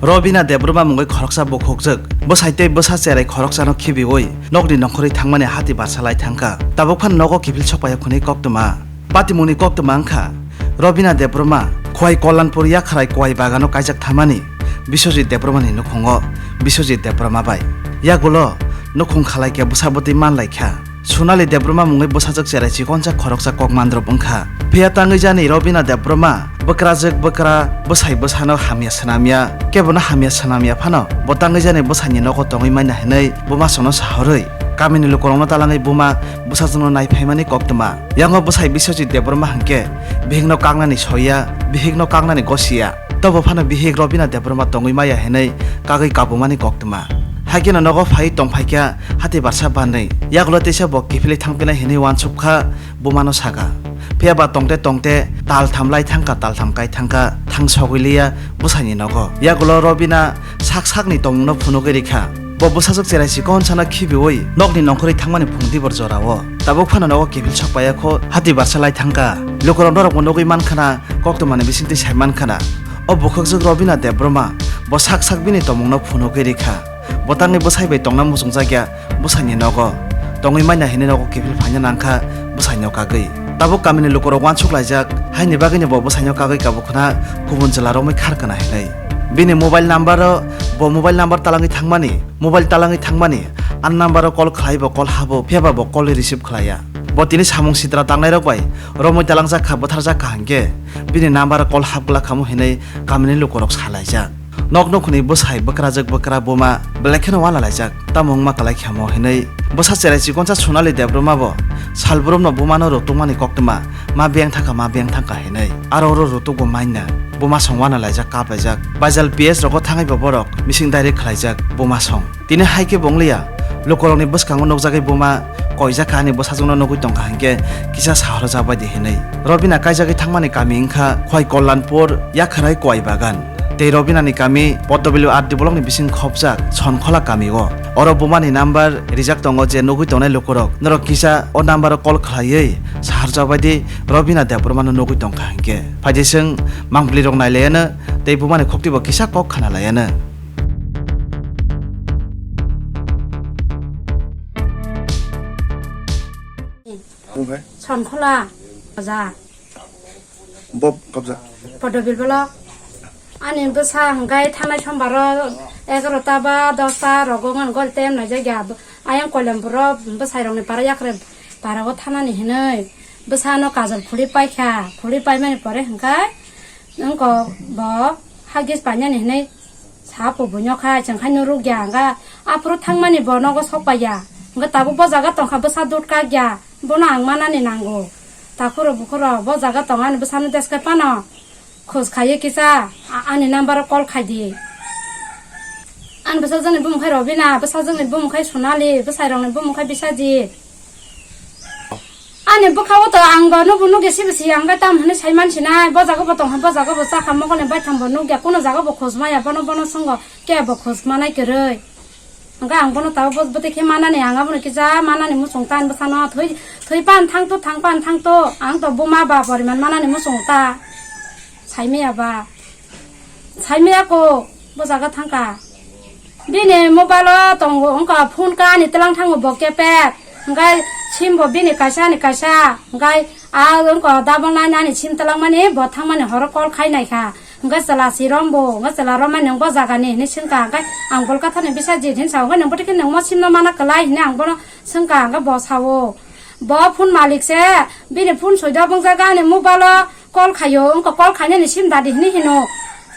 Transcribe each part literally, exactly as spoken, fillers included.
Robina Debbarma mungwi khoroksa bukhukjwk bwsai tei bwsa cherai khoroksano khibiwi nokni nongkhorwi thangmani hati barsa lai thangkha. Tabuk phano nogo kiphil sokpaiya khwnwi koktwma. Patimungni koktwma wngkha Robina Debbarma, Khwai Kollanpur Yakhrai Kwai Bagano kaijak thamani Biswajit Debbarmani nukhungo Biswajit Debbarma bai. Yagulo nukhung khalaikhe bwsa bwtwi manlaikha. Sonali Debbarma mungwi bwsajwk cherai chikonsa khoroksa kok mandrop wngkha. Phiya tangwi jani Robina Debbarma bwkrajwk bwkra bwsai bwsano hamya swnamya, kebono hamya swnamya phano bo tangwi jani bwsaini nogo tongwi manya hinwi buma songno sahorwi kamini lukurokno talangwi buma bwsajwkno naiphaimani koktwma. Yango bwsai Biswajit Debbarma hinkhe bihikno kaknani soiya, bihikno kaknani gosiya. Tobo phano bihik Robina Debbarma tongwi maya hinwi kagwi kabumani koktwma. Haikhe no nogo phai tongphaikha hati barsa banwi. Yagulo teisa bo kiphilwi thangpinai hinwi uansukha bumano saka. Phiya ba tongte tongte taltham lai thangkha, taltham kai thangkha, thang sogwi liya bwsaini nogo. Yagulo Robina sak sakni tongmungno phunugwi rikha. Bo bwsajwk cherai chikonsa no khibiwi nokni nongkhorwi thangmani phung dibor jorao. Tabuk phano nogo kiphil sokpaiya kho hati barsa lai thangkha. Lukurok norokbo nugwi mankhana, koktwmani bisingtwi sai mankhana. O bukhukjwk Robina Debbarma bo sak sak bini tongmungno phunugwi rikha. Bo tangwi bwsai bai tongna muchungjakya bwsaini nogo. Tongwi manya hinwi nogo kiphil phaina nangkha bwsaino kagwi. Tabuk kamini lukurok uansuk laijak, haini bagwino bo bwsaino kagwi kabukhuna kubun jwla romwi kharkana hinwi. Bini mobile number o, bo mobile number talangwi thangmani, mobile talangwi thangmani, a number o call khlai bo call habo, phiya ba bo call receive khlaiya. Bo tini samung sitra tangnairok bai romwi talangjak kha, bwtharjak kha hinkhe bini number o call hap glak khamu hinwi kamini lukurok salaijak. Nok nukhuni bwsai bwkrajwk bwkra buma belai kheno uanalaijak, tamo wngma kwlai khamo hinwi bwsa cherai chikonsa Sonali Debbarma bo salbrumno bumano rutungmani koktwma ma beng thangkha, ma beng thangkha hinwi. Aro oro rutukbo manya buma song uanalaijak, kaplaijak. Baijal P S rogo thangwi bo borok missing diary khlaijak buma song. Tini hai khe bo wngliya, lukurokni bwskango nukjagwi buma koijak kha ani bwsajwkno nugwi tongkha hinkhe kisa sahorjak bai di hinwi. Robina kaijagwi thangmani kami wngkha Khwai Kollanpur, Yakhrai Kwai Bagan. Tei Robinani kami Pottobil R D blockni bising khopjak Sonkhola kamio. Oro bumani number rijak tongo, je nugwi tongnai lukurok norok kisa o number o call khlaiwi saharjak bai di, Robina Debbarmano nugwi tongkha hinkhe. Phaidi chwng mangpilirok nailayano tei bumani khuktibo kisa kok khna layano. Bung hai? Sonkhola. Baja. Bob kabja. Podobil bolo. Ani bwsa hwnkhe thanai sombaro egarota ba dosta rogo ngan gol tem naijak ya. Ayang koilem buro bwsai rokni para yakre para o thanani hinwi. Bwsano kajol khuli paikha. Khuli paimani pore hwnkhe wngko bo hagis painani hinwi. Sapo buino khai chwng khai no rukya, hwnkhe aphuru thangmani bo nogo sok paiya. Hwnkhe tabuk bo jaga tongkha bwsa dut kakya, bono ang manani nango. Takhuro bukhuro bo jaga tong ani bwsano deskai phano khoj khaiwi kisa a-, ani number o call khaidi. Ani bwsajwkni bumung khai Robina, bwsajwkni bumung khai Sonali, bwsairokni bumung khai Biswajit. Ani bwkha o to ang bo nubo nugya sibo si ang bai tam hwnwi sai man sinai, bo jaga bo tong kha, bo jaga bo cha kha, mokol ni bai tham bo nugya, kuno jaga bo khoj maya, bono bono swngo, kebo khoj manai kwrwi. Hwnkhe ang bono tabuk bo bwtwi khe manani, ang abono kisa manani muchung ta, ani bwsano thwi, thwi pan thang to, thang pan thang to, ang to buma ba poriman manani muchung ta. Saimaya ba. Saimaya ko, bo jaga thangkha. Bini mobile o tongo wngkha phone ka ani tlang thango bo kepet. Hwnkhe sim bo bini kaisa ani kaisa. Hwnkhe a wngkha double nine ani sim twlangmani bo thangmani horo call khai naikha. Hwnkhe chwla si rombo, hwnkhe chwla romani nwng bo jagani hinwi swngkha. Hwnkhe ang Bolkathani Biswajit hinwi sao. Hwnkhe nwng bwtwi khe nwng mo sim no mana kwlai hinwi ang bono swngkha. Hwnkhe bo sao. Bo phone malik se, bini phone soido bwngjak ani mobile o call khaio, wngkha call khainani sim dadi hinwi hino.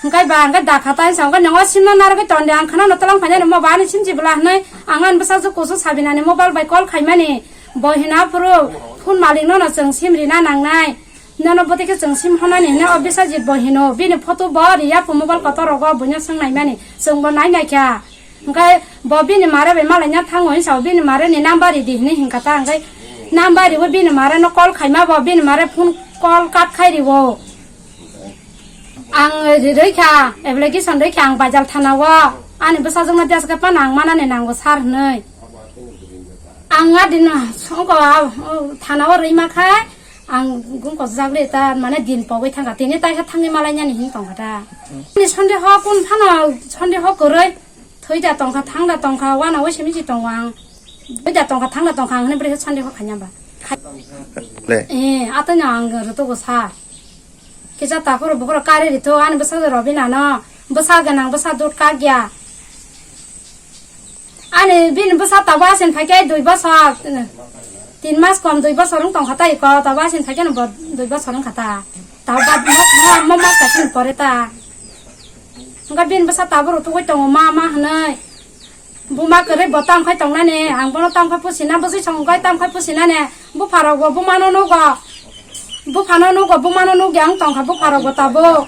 Hwnkhe ba hwnkhe dakha ta hinsa hwnkhe nongo sim no narwgwi tongdi, ang khwnano twlang phainani mo ba ani sim chibwla hinwi ang ani bwsajwk kusu Sabinani mobile bai call khaimani. Bo hino aphuru phone malik nono chwng sim rina nangnai. Nono bwtwi khe chwng sim honani hinwi o Biswajit bo hino, bini photo bo riya pho mobile kotor rogo buino swngnaimani, chwngbo nainaikha. Hwnkhe bo bini mare bai malaina thango hinwi sao, bini mare ni number ridi hinwi hinkha ta, hwnkhe number riwi bini mare no call khaima bo, bini mare phone call cut khai riwo. Ang ri-, rwikha, application rwikha ang Baijal thana o, ani bwsajwkno deskai phano ang manani nango sir hinwi. Ang adino songko, ah, thana o rwima khai, Ang gungko jagre ta mane din pogwi thangkha, tini taisa thangwi malainani hin tongkha ta. Ni sonde ho kun phano sonde ho kwrwi thwi da tongkha, thang da tongkha, wana wisi misi tongo ang. Thwi da tongkha, thang da tongkha ang hwnwi bwrwi sonde ho khanya ba. Le. Eh, atano ang rwtwgo sa. Kisa takhoro bukhoro kari rito ani bwsa Robina no. Bwsa gwnang bwsa dut kak ya. Ani bini bwsa tabo asin phaikhe dui bosor, tin mas kom dui bosor wng tongkha tai ko, tabo asin phaikhe no bo dui bosor wngkha ta. Tabo bad mo, mo, mo mas kaisa ni pore ta. Wngkha bini bwsa tabo rutugwi tongo ma, ma hwnwi. Buma kwrwi bo tam khai tongnani, ang bono tam khai pusina, bwswi song khai tam khai pusinani. Bupharok bo bumano nugo. Buphano nugo, bumano nugya wng tongkha bupharok bo tabo.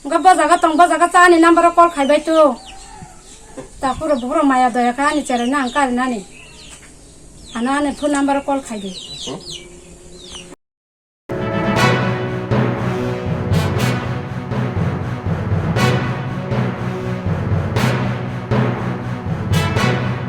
Wngkha bo jaga tong, bo jaga cha ani number o call khaibai tu. Takhoro bukhoro maya doya kha ani cherai na ang karinani. Ano ani phone number o call khai di.